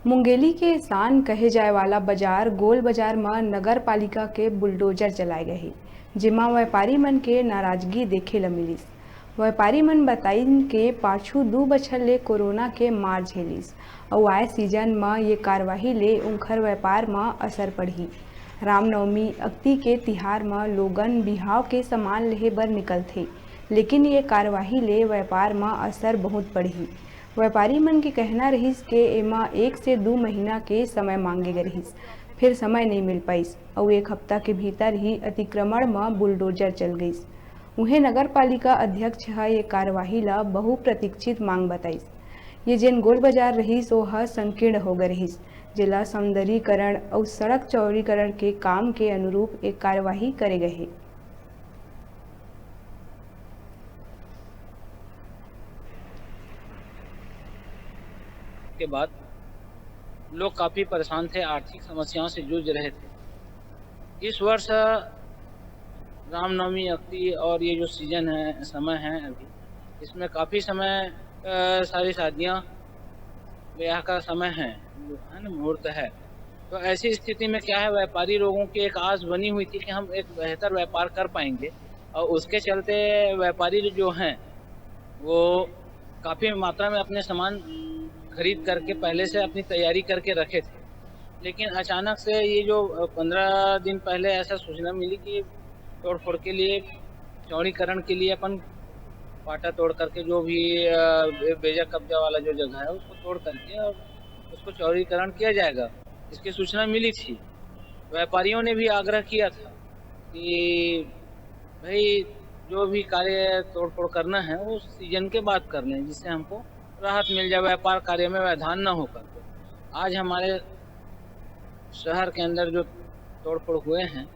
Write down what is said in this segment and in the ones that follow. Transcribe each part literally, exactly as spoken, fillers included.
मुंगेली के शान कहे जाए वाला बाजार गोल बाजार म नगर पालिका के बुलडोजर चलाए गए हे, जेमा व्यापारी मन के नाराजगी देखे ल मिलिस। व्यापारी मन बताइन के पाछू दू बछर ले कोरोना के मार झेलिस, अउ आए सीजन म ये कार्यवाही ले उंखर व्यापार म असर पड़ही। रामनवमी अक्ति के तिहार म लोगन बिहाव के सामान लेहे बर निकलथे, लेकिन ये कार्यवाही ले व्यापार म असर बहुत पड़ही। व्यापारी मन के कहना रहिस के एमा एक से दू महीना के समय मांगे गे रहिस, फेर समय नइ मिल पाइस अउ एक हफ्ता के भीतर ही अतिक्रमण म बुलडोजर चल गइस। उहें, नगर पालिका अध्यक्ष ह ये कार्यवाही ल बहुप्रतीक्षित मांग बताइस। ये जेन गोल बाजार रहिस, ओह संकीर्ण हो गे रहिस, जेला सौंदर्यीकरण अउ सड़क चौड़ीकरण के काम के अनुरूप एक कार्यवाही करे गए हे। के बाद लोग काफ़ी परेशान थे, आर्थिक समस्याओं से जूझ रहे थे। इस वर्ष रामनवमी अक्ति और ये जो सीजन है, समय है अभी, इसमें काफ़ी समय, अ, सारी शादियाँ, ब्याह का समय है, है ना, मुहूर्त है। तो ऐसी स्थिति में क्या है, व्यापारी लोगों की एक आस बनी हुई थी कि हम एक बेहतर व्यापार कर पाएंगे, और उसके चलते व्यापारी जो हैं, वो काफ़ी मात्रा में अपने सामान खरीद करके पहले से अपनी तैयारी करके रखे थे। लेकिन अचानक से ये जो, अ, पन्द्रह दिन पहले ऐसा सूचना मिली कि तोड़फोड़ के लिए, चौड़ीकरण के लिए अपन पाटा तोड़ करके जो भी, अ, बे-, बेजा कब्जा वाला जो जगह है, उसको तोड़ करके और उसको चौड़ीकरण किया जाएगा, इसकी सूचना मिली थी। व्यापारियों ने भी आग्रह किया था कि भाई, जो भी कार्य तोड़फोड़ करना है, वो सीजन के बाद कर लें, जिससे हमको राहत मिल जाए, व्यापार कार्य में व्यवधान ना हो करके। आज हमारे शहर के अंदर जो तोड़फोड़ हुए हैं,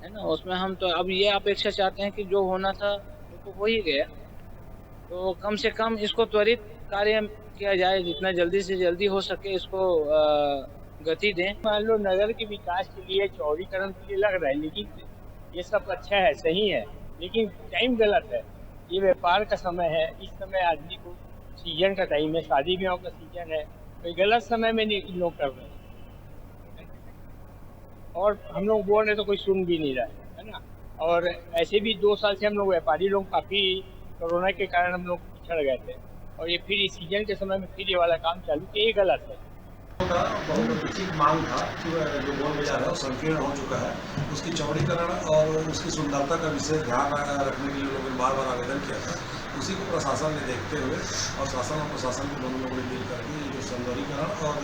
है ना, उसमें हम तो अब ये अपेक्षा चाहते हैं कि जो होना था, वो तो हो ही गया। तो कम से कम इसको त्वरित कार्य किया जाए, जितना जल्दी से जल्दी हो सके इसको, अ, गति दें। मान लो, नगर के विकास के लिए, चौड़ीकरण के लिए लग रहा है, लेकिन ये सब अच्छा है, सही है, लेकिन टाइम गलत है। ये व्यापार का समय है, इस समय आदमी को सीजन का टाइम है, शादी ब्याह का सीजन है, तो ये गलत समय में नहीं, लोग कर रहे हैं। और हम लोग बोल रहे तो कोई सुन भी नहीं रहा है, है ना। और ऐसे भी दो साल से हम लोग, व्यापारी लोग, काफ़ी कोरोना के कारण हम लोग पिछड़ गए थे, और ये फिर इस सीजन के समय में फिर ये वाला काम चालू किया, ये गलत है। का बहुत उचित मांग था कि वह जो गोल बाजार है, वो संकीर्ण हो चुका है, उसकी चौड़ीकरण और उसकी सुंदरता का विशेष ध्यान रखने के लिए लोगों ने बार बार आवेदन किया था। उसी को प्रशासन ने देखते हुए और शासन और प्रशासन को दोनों लोगों ने मिल करके ये जो सौंदर्यीकरण और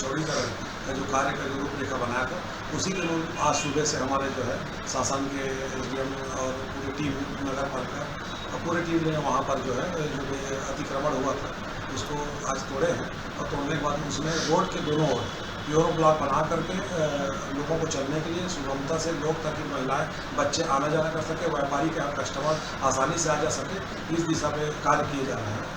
चौड़ीकरण का जो कार्य का जो रूपरेखा बनाया था, उसी के अनुरूप आज सुबह से हमारे जो है शासन के एसडीएम और पूरी टीम, नगर पालिका और पूरी टीम ने वहाँ पर जो है, जो भी अतिक्रमण हुआ था, उसको आज तोड़े हैं। और तोड़ने के बाद उसमें रोड के दोनों ओर प्योर ब्लॉक बना करके, अ, लोगों को चलने के लिए सुगमता से लोग, ताकि महिलाएं, बच्चे आना जाना कर सके, व्यापारी के यहाँ कस्टमर आसानी से आ जा सके, इस दिशा में कार्य किए जा रहे हैं।